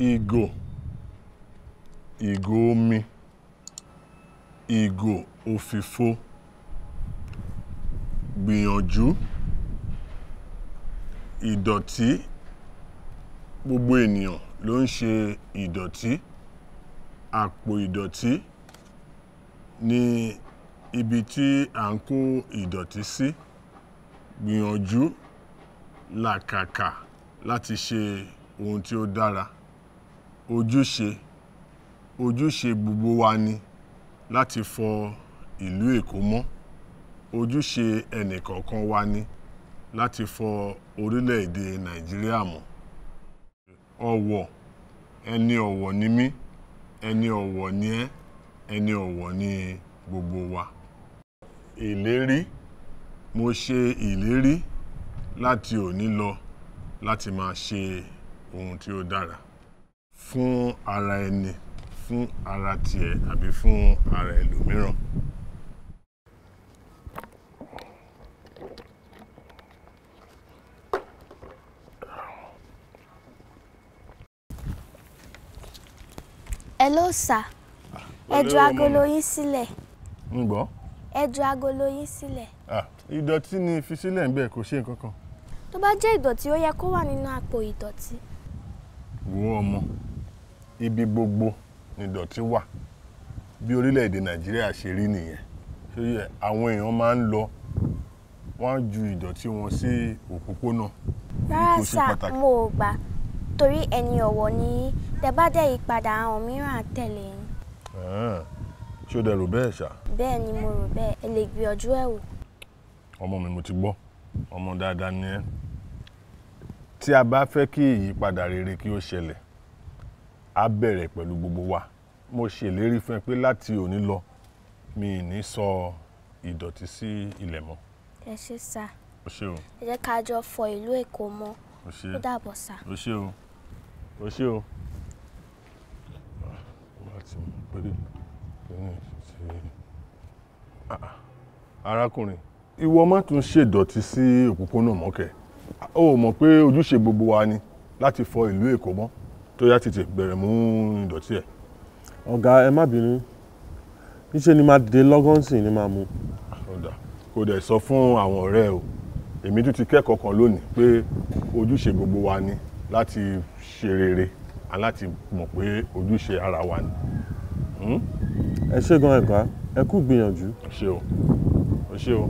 Ìgò, ìgò omi, ìgò òfìfo, gbìyànjú, ìdọ̀tí, gbogbo ènìyàn ló ń ṣe ìdọ̀tí, àpò ìdọ̀tí ní ibi tí à ń kó ìdọ̀tí sí, gbìyànjú làkàkà láti ṣe ohun tí ó dára, ojúṣe, ojúṣe gbogbo wa ni láti fọ ìlú Èkó mọ́, ojúṣe ẹnìkọ̀ọ̀kan wa ni láti fọ orílẹ̀-èdè Nàìjíríà mọ́. Ọ̀wọ̀, ẹni ọ̀wọ̀ ni mí, ẹni ọ̀wọ̀ ni ẹ́, ẹni ọ̀wọ̀ ni gbogbo wa. Ìlérí, mo ṣe ìlérí láti òní lọ láti máa ṣe ohun tí ó dára fún ara ẹni, fún ara tiẹ̀ àbí fún ara ẹlòmíràn. Hello sir, ẹ ju agolo yín sílẹ̀. Ń gbọ́. Ẹ ju agolo yín sílẹ̀. Ìdọ̀tí ni fi sílẹ̀ ń bẹ̀, kò ṣe nǹkan kan. Tó bá jẹ́ ìdọ̀tí, ó yẹ kó wà nínú àpò ìdọ̀tí. Wo ọmọ, ibi gbogbo ni ìdọ̀tí wà. Bí orílẹ̀-èdè Nàìjíríà ṣe rí nìyẹn. Ṣé àwọn èèyàn máa ń lọ, wọ́n á ju ìdọ̀tí wọn sí òpópónà. Rárá sà, mo ò gbà torí ẹni ọ̀wọ̀ ni yín. Tẹ́ bá dẹ̀ yí padà, àwọn mìíràn á tẹ̀lé yín. Ṣé o dẹ̀ rò bẹ́ẹ̀ ṣá? Bẹ́ẹ̀ ni mo rò bẹ́ẹ̀, ẹ lè gbìyànjú ẹ̀ wò. Ọmọ mi, mo ti gbọ́, ọmọ dáadáa ni ẹ́. Tí a bá fẹ́ kí ìyípadà rere kí ó ṣẹlẹ̀, á bẹ̀rẹ̀ pẹ̀lú gbogbo wa. Mo ṣèlérí fún ẹ pé láti òní lọ, mi ì ní sọ ìdọ̀tí sí ilẹ̀ mọ́. Ẹ ṣé sà. O ṣé o. Ẹ jẹ́ ká jọ fọ ìlú Èkó mọ́. O ṣé. Ó dàbọ̀ sà. O ṣé o. O ṣé o. Arákùnrin, ìwọ má tún ṣèdọ̀tí sí òpópónà mọ́kẹ́. O mọ̀ pé ojúṣe gbogbo wa ni láti fọ ìlú Èkó mọ́. Tó yá, tètè bẹ̀rẹ̀ mú ìdọ̀tí ẹ̀. Ọ̀gá, ẹ má bínú, níṣẹ́ ni máa dìde lọ́gán sí ni máa mú. Ọ̀dà, kò dẹ̀ sọ fún àwọn ọ̀rẹ́ o. Èmi tún ti kẹ́kọ̀ọ́ kan lónìí pé ojúṣe gbogbo wa ni láti ṣe rere, láti mọ̀ pé ojúṣe ara wa ni. Ẹ ṣé gan ẹ̀gbá, ẹ kú gbìyànjú. O ṣé o, o ṣé o.